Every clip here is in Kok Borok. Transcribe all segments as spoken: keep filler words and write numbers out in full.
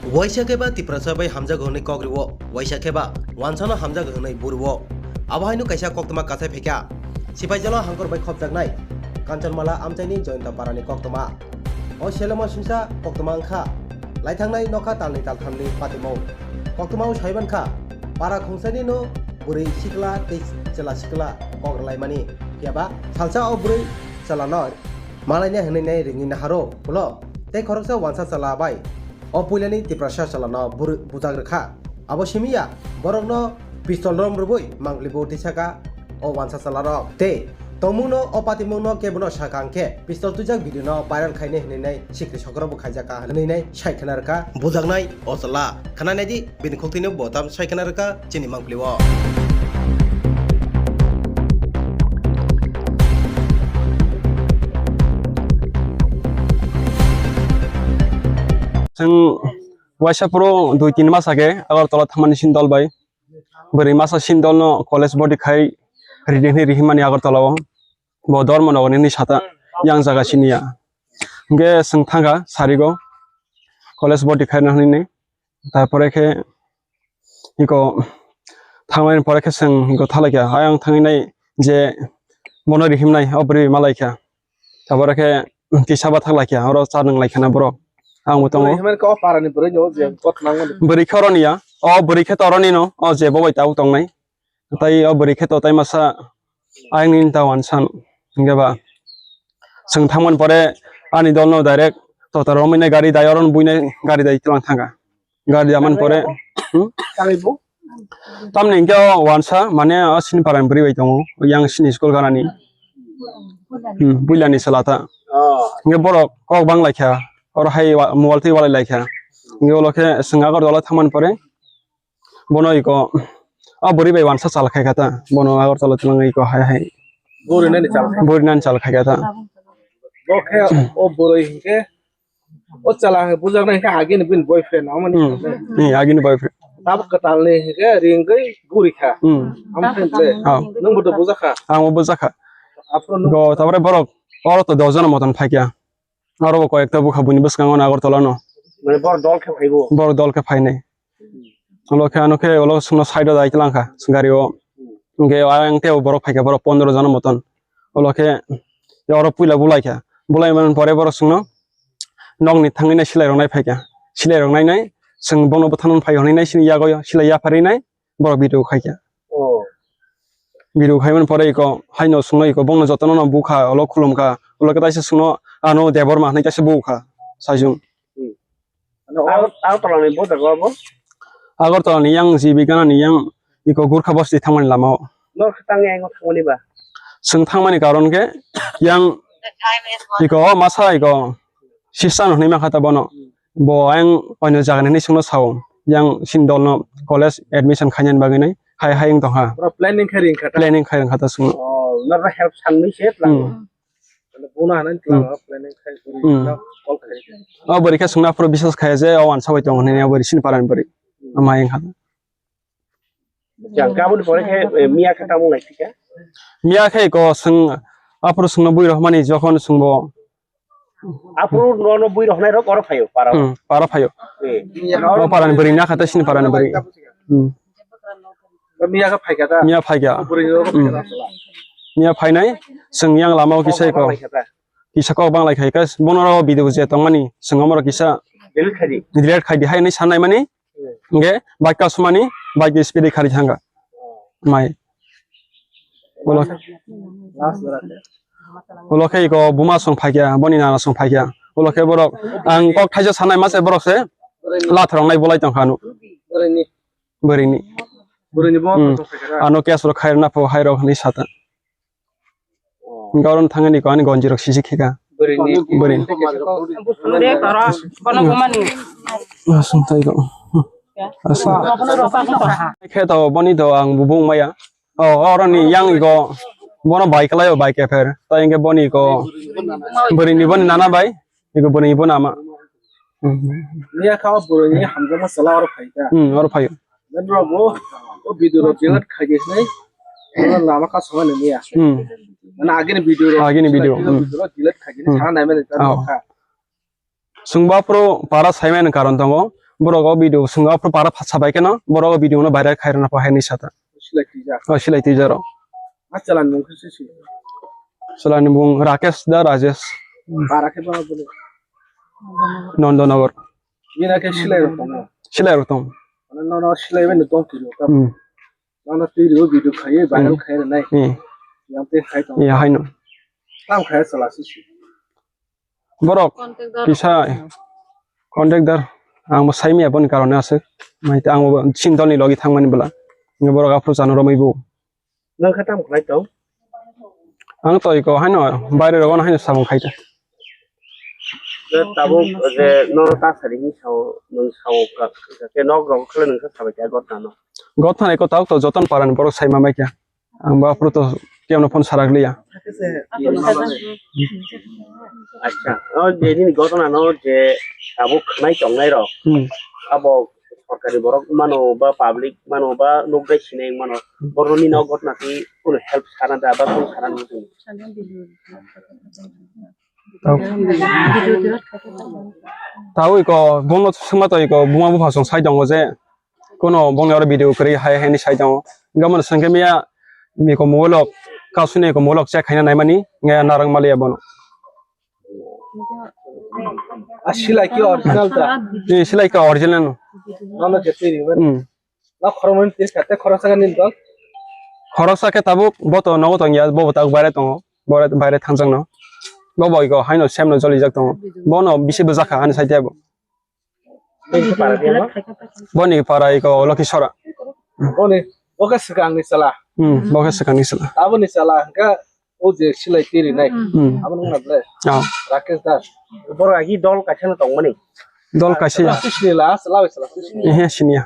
Waisa khe ba Tiprasa bai hamjago hwnwi kok rwo, waisa khe ba wansano hamjago hwnwi buro. Abo haino kaisa koktwma kasai phaikha. Sipaijalo hangkor bai khopjaknai Kanchanmala amchaini Joyanta parani koktwma. O selema singsa koktwma wngkha laithangnai nokha talni talthamni patimung. Koktwmao saimankha para khongsainino bwrwi sikla tei chwla sikla kok rwlaimani. Phiya ba salsa o bwrwi chwlano malaina hwnwi nai ringwi naharo ulo tei khoroksa wansa chwla bai o puilani Tiprasa chwlano bwrwi bujak rwkha. Abo simi ya borokno pistol rom rwui mangli bo tisaka o wansa chwlarok tei tongmungno o patimungno kebono saka hwnkhe pistol twijak video no viral khainai hwnwi nai sikri sokrok bo khaijak kha hwnwi nai sai khna rwkha bujaknai o chwla. Khna naidi bini khukti no bo tam sai khna rwkha chini mangpili o. Chwng waisa phuru dui tin masa khe Agartala thangmani sindol bai. Bwrwi masa sindol no college body khai riding hwnwi rihimani Agartala o. Bo dormo nogor ni sata yang jaga siniya. Hwnkhe chwng thangkha sarigo college body khaina hwnwi. Tarpore khe iko thangmani pore khe chwng iko thalaikha. Ayang thangwi nai je bono rihimnai o bwrwi malaikha. Tabora khe kisa bathak laikha, oro cha nung laikha na borok. Ang bo tongo. Bwrwi hwnba khe o parani bwrwi no je kot nangmani. Bwrwi khe oroni ya. O bwrwi khe to oroni no. O je bo bai tabuk tongnai. Tai o bwrwi khe to tai masa ayang ni ta wansan. Hingke ba chwng thangmani pore ani dol no direct tota romwi nai gari dai oron buinai gari dai tlang thangkha. Gari daman pore, hmm? Tamni hingke o wansa, mane o sini paran bwrwi bai tongo, yang sini school ganani. Hmm, puilani sala ta. Hingke borok kok bang laikha, oro hai wa-, mobile twi walai laikha. Hingke ulo khe chwng Agartala thangmani pore, bono iko, o bwrwi bai wansa chal khai kha ta, bono Agartala twlang iko hai hai. Bwrwi nani chal khai. Bwrwi nani chal khai kha ta. Bo khe o bwrwi hingke O chwla hwnkhe bujaknai hwnkhe agini bini boyfriend, omo ni Hmm. Ni agini boyfriend. Tabuk kwtalni hwnkhe ringwi gurikha. Hmm. Omo khe le. Oh. Nwngbo to bujakha. Ang bo bujakha. Aphuru nwng Go, tabore borok, oro to dojon moton phaikya. Oro bo koyekta bukha buini bwskango na Agartala no. Mane borok dol khe phaibo. Borok dol khe phainai. Ulo khe ano khe ulo chwngno side o dai tlang kha gari o. Hwnkhe ayang tei borok phaikha borok pondro jona moton. Ulo khe oro puila bulai kha. Bulai man pore borok chwngno nokni thangwi nai silai rok nai phaikha. Silai rok nai nai chwng bono bwthano phai hwnwi nai sini yago silai yapharwi nai borok video khaikha. Oh. Video khaimani pore iko haino chwngno iko bono jotono no bukha ulo khulumkha. Ulo khe taisa chwngno ano Debbarma hwnwi kaisa bukha sajung. Hmm. Ano Agar-, Agartala ni bo jaga bo? Agartala ni yang G B Gana ni yang iko Gurkha bosti thangmani lama o. Nor khe tang yang thangmani ba? Chwng thangmani karon khe yang iko o masa iko sister no hwnwi mankha ta bono. Bo ayang oino jaga ni hwnwi chwngno sao. Yang sini dol no college admission khainani bagwi nai hai hai wng tongkha. Bro planning khe ring kha ta? Planning khai wng kha ta chwngno. Oh, nor help sanwi se plan. Hmm. Ano bono hanan Hmm. tlang planning khai bwrwi Hmm. no call khai. O bwrwi khe chwngno aphuru biswas khai je o wansa bai tongo hwnwi o bwrwi sini parani bwrwi. Hmm. Ama yang kha. Jang kabul pore khe, eh, miya khe tamo lai thika? Miya khe ko chwng aphuru chwngno bui rohmani jokhon chwngbo. Aphuru no no bui rohnai rok oro phaio para. Hmm, para phaio. Eh. O parani bwrwi na kha ta sini parani bwrwi. Hmm. Miya khe phaikha ta? Miya phaikha. Bwrwi rok Hmm. phaikha ta? Miya phainai, chwng yang lama o kisa Kok ko. Bang lai kha ta? Kisa kok bang lai khai kha, bono ro video je tongmani, chwng omoro kisa Delete khai di. Delete khai di hai hinwi sanai mani, Hmm. hingke bike kasumani, bike di speed di khari thangkha. Mai. Ulo, Last berak ya. Ulo khe iko buma song phaikya, boni nana song phaikya. Ulo khe borok, ang kok thaisa sanai mase borok se, la thorong nai bolai tongkha ano. Bwrwini. Bwrwini. Bwrwini bo Hmm. tong phaikha. Ano case rok khairok na pho, hai rok hinwi sata. Oh. Hingke oro thangani ko ani gonji rok sisi khika. Bwrwini. Bwrwini. Busung de tara, kono gumani. Asung tai ko. Asung. Khe to boni to ang bubung maya. Oh, oro ni yang ko bono bai kalai o bai kefer. Ta hingke boni ko bwrwini boni nana bai. Iko bwrwi bo nama. Miya kha o bwrwi ni hamjakma chwla oro phai kha. Hmm, oro phaio. Then rok bo o video rok delete khai di hinwi. Oro lama ka songma ni miya. Hmm. Mane agini video rok. Agini video, Video hmm. rok delete khai di hinwi Oh. sana naimani ta Oh. kha. Chwngbo aphuru para saimani karon tongo. Borok o video swngo, aphuru para phatsa bai kheno borok o video no viral khai rwna pha hai hinwi sata. Silai twijak. O silai twijak rok. A chalani mung khe sisi. Chalani mung Rakesh da Rajesh. Para khe ba bole. Nondonagar. Bini khe silai rok tongo. Silai rok tong. Ano nono silai bai no tong twi rok. Hmm. Nono twi rok video khai viral khai rwnai. Hmm. Yang te khai tong. Ya haino. Tam khai chala sisi. Borok kisa contact dar ang bo saimaya boni karone aswk. Mai ta ang bo chini dolni logi thangmani bwla. Borok aphuru chano romwi bo. Nang kha tamo khlai tong? Ang to iko haino baire rogo haino samung khai ta. Je tabuk je no ta sari ni sao, nung sao ka, ka ke nok rok khle nung sa sabai ka gotna no. Gotna iko tabuk to joton parani borok sai ma mai kya. Ang bo aphuru to kemno phone sarak liya. Acha, o je nini gotna no je tabuk khnai tongnai rok. Hmm. Abo sorkari borok mano ba public mano ba nokdai sinai mano, boroni no gotna twi kuno help sana da ba kuno sana nung tong. Tau. Tau iko bono sima to iko buma bupha song sai tongo je. Kuno bongni oro video kwrwi hai hai ni sai tongo. Gamani sengke miya miko mobile o kasuni iko mobile o check khaina naimani nge narang maliya bono. A silai ki original ta? Ni silai ka original no. Nono je tiri ban. Hmm. Na khoroknwi tis kate khoroksa ka nini dol? Khoroksa khe tabuk bo to nogo tongya, bo bo tabuk baire tongo. Bo baire thangjak no. Bo bo iko haino sem no jolijak tongo. Bono bisi bwjakha ani saite bo. Bini para dia no? Boni para iko Lokhisora. Boni, bo khe swkang ni chala. Hmm, bo khe swkang ni chala. Aboni chala hwnkhe o je silai tiri nai. Hmm. Abo nung na ble? Oh. Rakesh Das. Borok agi dol kaisa no tongmani. Dol kaisa ya. Chwla sini la, chwla bai chwla sini. Ehe, sini ya.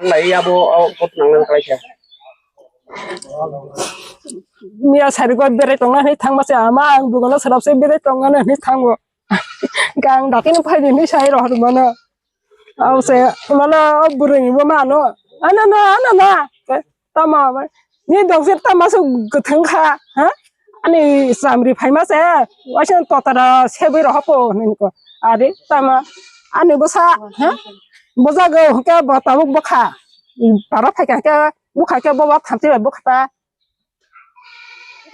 Ang lai abo, o kot nang nang kalai kha. Miya sari go bere tongna ni thangma se ama ang bugono sarap se bere tongna ni thango. Gang dakini phai ni sai roh mano. Aw se, mano bwrwi bo mano. Ano no, ano no. Tamo, ni dogser tamo se gwthwng kha, ha? Ani chamri phaima se, waisa totara sebwi rohopo, hinwi ko. Ari, tamo, ani bwsa, ha? Bwsa go hwnkhe bo tabuk bwkha. Para phaikha khe, bwkha khe bobo thamchi bai bwkha ta.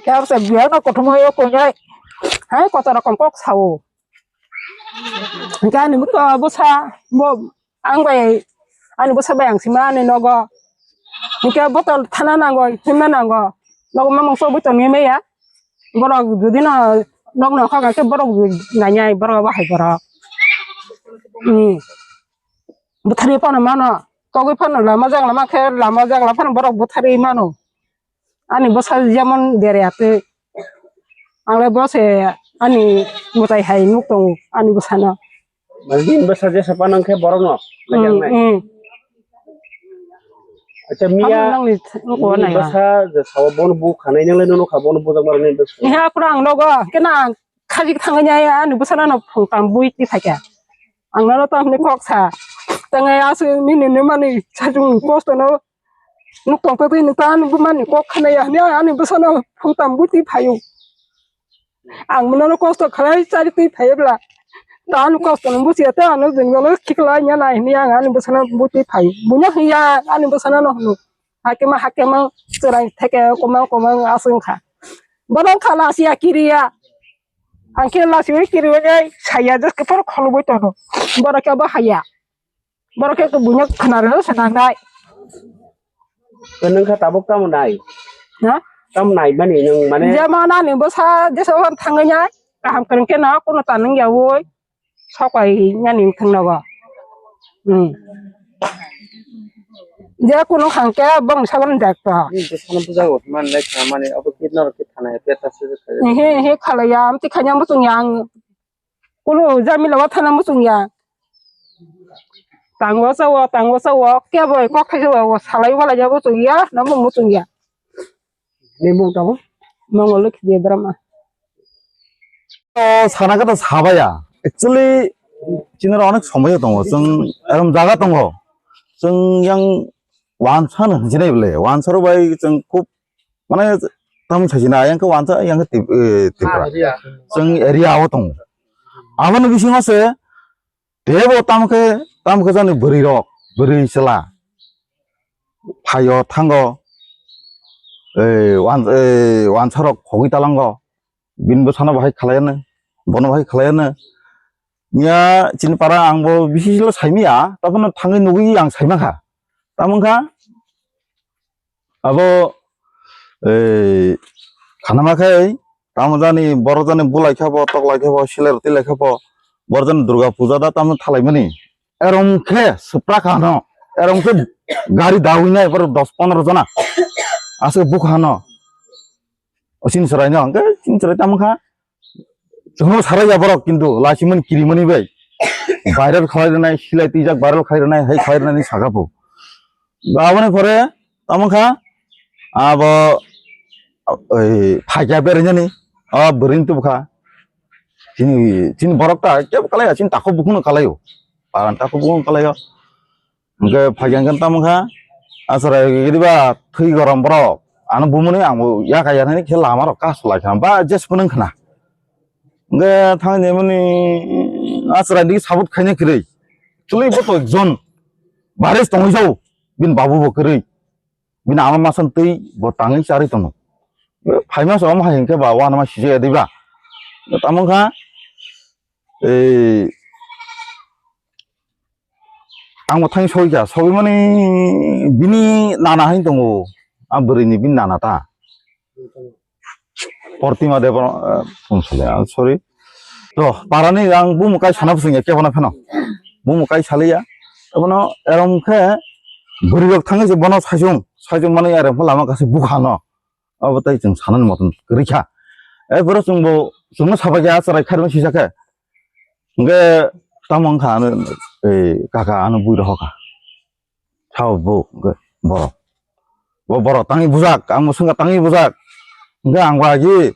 Khe abo se biyang no kothoma yo kongnai. Hai kotor rokom kok sao. Hingke ani bwsa, bwsa, bo, ang bai, ani bwsa bai ang sima ani nogo. Hingke botol thana nango, himna nango. Nogo mamung so botol ni meya. Borok jodi no, nog no kha khe borok nanyai, borok bahai borok. Hmm. Bwtharwi phano mano. Togwi phano lama jagla mankhe, lama jagla phano borok bwtharwi mano. Ani bwsa jemon bere atwi. Ang le bo se ani mwtai hai nuk tongo ani bwsano. Mane bini bwsa jesa phano wngkhe borokno Mm, najaknai. Mm. Acha miya, abo nangni th-, nukho nini naiya. Bwsa je sao bono bukha nai nang le nukha bono bujak mani bwsa. Eha aphuru ang nogo kena ang khaji thangwi nai ani bwsano no phung tam bui ti phaikha. Ang nono tamni kok sa. Tangai aswk nini nini mani sajung kosto no nuk tong twi nuk ta ani bumani kok khna ya hwnwi ani bwsano phung tam bui twi phaio. Ang bono kosto khlai chari twi phaio bwla. Ta ani kosto no buchiya ta ano jwngjalo khiklai ya nai hwnwi ang ani bwsano bui twi phaio. Buino hwnya ani bwsano no hwno. Hakhe ma hakhe ma chwrai theke komang komang aswk wngkha. Bono wngkha lasiya kiriya. Ang khe lasiwi kiriwi saya just khe phano kholobwi tongo. Borok khe bo haya. Borok khe buino khwnaro se nangnai. Nung kha tabuk tamo nai? Ha? Tamo nai mani nung mane? Jemon ani bwsa jesa hor thangwi nai, kaham kwrwng khe no, kuno ta nung yaui, sokai nani wng thang nogo. Hmm. Je kuno khang khe bong sagon jak to. Ni bwsano bujago man nai kha mani abo kit naro kit thana he peta se. He, he, khalai ya, amtwi khaina muchung yang. Kunu jamila o thana muchung ya. Tango sao, tango sao, kebo kok thai sao, salai walai ya muchung ya, namo muchung ya. Ni mung tamo? Mongol Lokhi Debbarma. O sana kata sabaya. Actually, chinara onek somoy tongo. Chwng erom jaga tongo. Chwng yang wansa no hinjinai bole. Wansa ro bai chwng khub mane Tamni sajina, yang khe wansa, yang khe Tip-, eh, Tripura. Chwng area o tongo. Aboni bisingo se, tebo tamo khe, tamo khe jani bwrwi rok, bwrwi chwla. Phaio thango, eh, wan-, eh, wansa rok khogwi talango. Bini bwsano bahai khlaiano, bono bahai khlaiano. Miya chini para ang bo bisi silo saimaya, taphano thangwi nugwi ang saimankha. Tamo wngkha, abo, eh, khanama khai, tamo jani, borok jani bulai kha bo, tok lai kha bo, silai roti lai kha bo, borok jani Durga puja da tamo thalaimani. Erong khe swpra kha no, erong khe gari dawi nai borok dos pondro jona. Aswk bukha no. O chini chwrai no, hwnkhe chini chwrai tamo kha. Chwngno sarai ya borok, kintu lachimani kirimani bai. Viral khlai rwnai, silai twijak viral khlai rwnai, hai khlai rwnai ni saka bo. Aboni pore tamo kha, abo, oi, phaikya berainani, o bwrwini tubukha. Chini, chini borok ta kebo kalaiya, chini takhuk bukhukno kalaio. Paran takhuk bukhukno kalaio. Hwnkhe phaikya hwnkhe tamo kha, aswrai giriba thwi gorom borok. Ano bumuni ang bo yaka yanani khe lama rok kasu lai kha, ba jes phunung khna. Hwnkhe thangni mani aswrai di sabut khaina kwrwi. Chwlwi bo to ekjon baris tongwi jao, bini babu bo kwrwi. Bini ama masan twi bo tangwi charwi tongo. Phaima se omo hai hwnkhe ba wanama sijaya diba. Tamo kha, ei, ang bo thang soi kha, soi mani bini nana hai tongo. A bwrwini bini nana ta. Portima Debor-, eh, Pungsole, ah, sorry. To, parani ang bumu kai sana bwswngya kebono pheno. Bumu kai saliya. Abono erom khe bwrwi rok thangwi se bono saichung, saichung mani erom khe lama kasi bukha no. Abo tai chwng sanani motom kwrwi kha. E boro chwngbo, chwngno sabai khe a chwrai khairokno sisa khe. Hwnkhe tamo wngkha ano, e, kaka ano bui rohor kha. Sabo bo hwnkhe borok. Bo borok tangwi bujak, ang bo swngkha tangwi bujak. Hwnkhe ang bo agi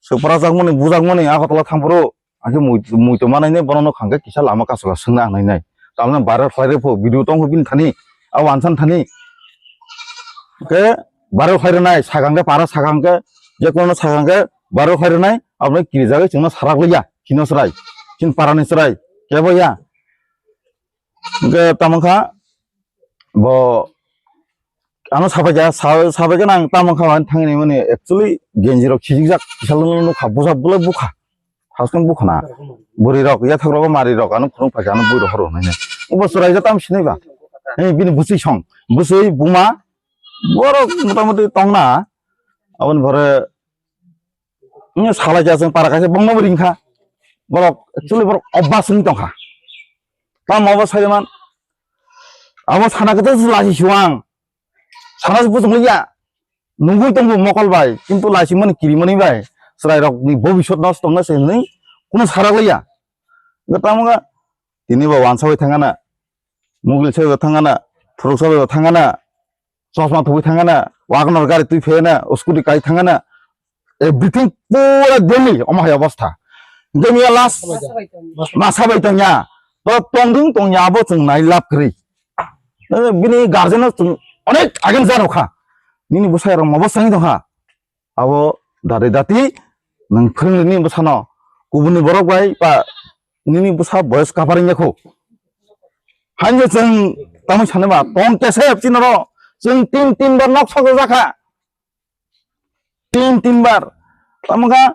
swpra jakmani, bujakmani Agartala thangphuru. Ang khe mui, mui tongma nainai, bono nuk hwnkhe kisa lama kasoka swngna ang nainai. Tamni viral khlai rw pho, video tong pho bini thani, a wansa ni thani. Hwnkhe viral khlai rwnai, sakang khe para sakang khe, je kono sakang khe viral khlai rwnai, aboni kirijagwi chwngno sarak liya, chini chwrai, chini parani chwrai, kebo ya. Hwnkhe tamo kha, bo ano sabai kha, sa-, sabai khe nang tamo kha, thangni mani actually genji rok sijikjak, kisa lwng lwng nukha, bujak bulai bukha. Haskang bukha na. Bwrwi rok, yathok rok, mari rok, ano phunuk phaikha, ano bui rohor rwnai. Obo chwrai ja tam sinai ba. He, bini bwswi song, bwswi buma, borok motamoti tongna. Aboni pore, ini salai ja chwng para kaisa bongno bo ringkha. Borok, actually borok obas wng tongkha. Tamo obo saiman. Abo sana khe to lachi suang. Sana se bujung liya. Nungwi tongo mokol bai, kintu laichimani kirimani bai chwrairokni bobiswt nosto wngna se hwnwi kuno sarak liya. Hwnkhe tamo wngkha tini bo wansa bai thangana, mugil sai bo thangana, phuruksa bai bo thangana, chosma thubui thangana, Wagoner gari twi phaiyana, scooty kai thangana, everything pura daily omo hai obostha. Hwnkhe miya last masa bai tongya, to tongding tongya abo chwng nai lab kwrwi. Bini guardian no chwng onek against jano kha. Nini bwsai rok ma bwsai tongkha. Abo dati dati nwng phwrwngni bwsano kubuni borok bai ba nini bwsa boyes kapar wngya kho. Haino chwng tamwi sanima tong kesep chinoro chwng tin tin bar nok sokjak kha. Tin tin bar. Tamo kha,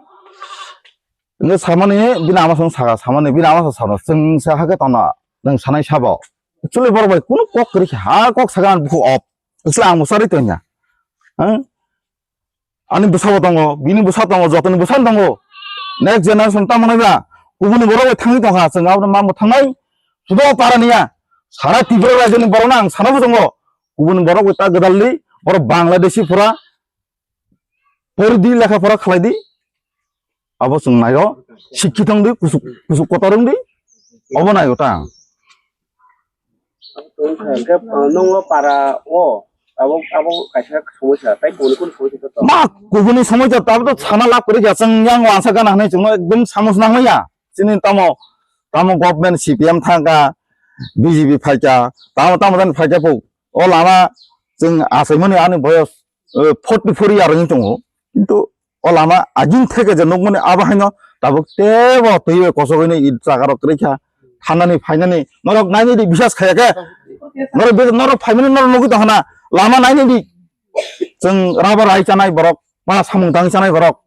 nge samani, bini ama song saka, samani, bini ama song saka, chwng se hakhe tongna, nwng sanai sabo. Actually borok bai kunu kok kwrwi khe, ha kok saka ang bukhu op. Actually ang bo charwi tongya. Hah? Ani bwsabo tongo, bini bwsa tongo, jotoni bwsa tongo. Next generation tamo nai ba, kubuni borok bai thangwi tongkha, chwng abono mambo thangnai. Sudo para niya. Sara Tripura rajyoni borokno ang sana bo tongo. Kubuni borok bai ta gwdaldi, borok Bangladeshi pura. Pori di, lekha pora khlai di. Abo chwng naio. Sikki thang di, kusuk, kusuk kotor wng di. Obo naio ta ang. Tong kha, hwnkhe, uh, nongo para o, abo, abo kaisa somosya, tai kuni kuni somosya to? Ma, kubuni somosya, abo to sana lab kwrwi kha, chwng yang wansa gana hwnwi chwngno ekdom samus nangmaya. Chini tamo, tamo government C P M thangkha, B J P phaikha, tamo, tamo jani phaikha pho. O lama chwng achaimani ani boyos, uh, forty four year wngwi tongo. Kintu o lama agin theke je nukmani abo haino tabuk tebo twiwi kosogwini i jagarok kwrwi kha. Thanani phainani norok nainidi bisas khaya khe. Norok bi-, norok phaimani norok nugwi tongkha na lama nainidi. Chwng rubber hai chanai borok, ba samung tang chanai borok.